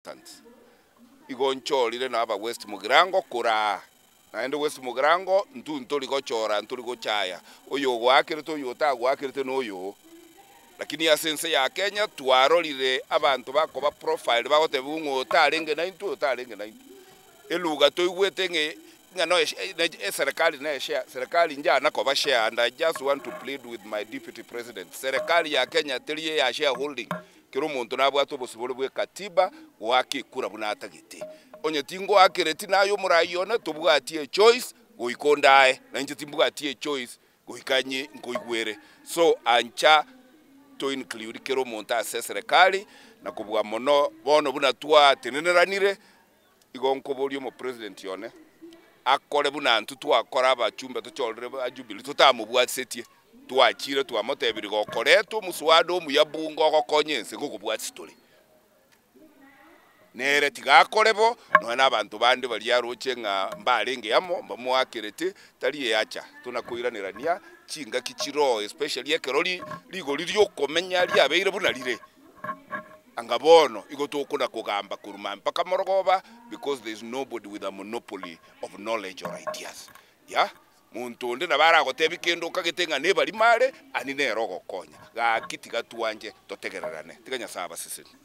Consultants. Igo nchorire na aba West Mugirango koraa. Naende West Mugirango ntwe ntori gochora ntori gochaya oyo ogoakerete oyo otagoakerete na oyo oo. Lakini ase ense ya Kenya twarorire abanto bakoba profiled bagotebigwa ng'a oyo tarenge naintwe oyo tarenge naintwe. Eluga toigwete ng'a ng'a no eserekari ne share, serikali njana koba share and I just want to plead with my deputy president, serikali ya Kenya teri eya shareholding. Kera omonto nabwate obosibore bw'ekatiba goaka ekura buna atagete. Onye tingoakereti naye omorai one, tobwati echoice goika ondae, na inche timbwati echoice goika inye nkoigwere. So ancha to include kera omonto ase eserekari, na kobua mono bono buna twateneneranire, igo nkoboria omopresident one, akore buna intwe twakora abachumbe tochorire ba Jubilee totamobwatisetie, twachire twamotebirie gokoreta omoswada omuya bunge ogokonya ense ngokobwatisia tore. Nere tiga akore bo, nonya na abanto bande baria aroche ng'a mbarenge amo, mbamoakerete, tari eacha tonakoiranerania chingaki chiroo especially ekero ri rigori riokomenya riabeire buna rire. Anga bono igo tokona kogamba korwa mpaka morogoba because there is nobody with a monopoly of knowledge or ideas. Yeah, monto onde nabo aragotebie kende okagete ng'a nebarimo are, ani nere ogokonya. Gaki tiga twanje totegererane. Tiga Nyasae abasesenie.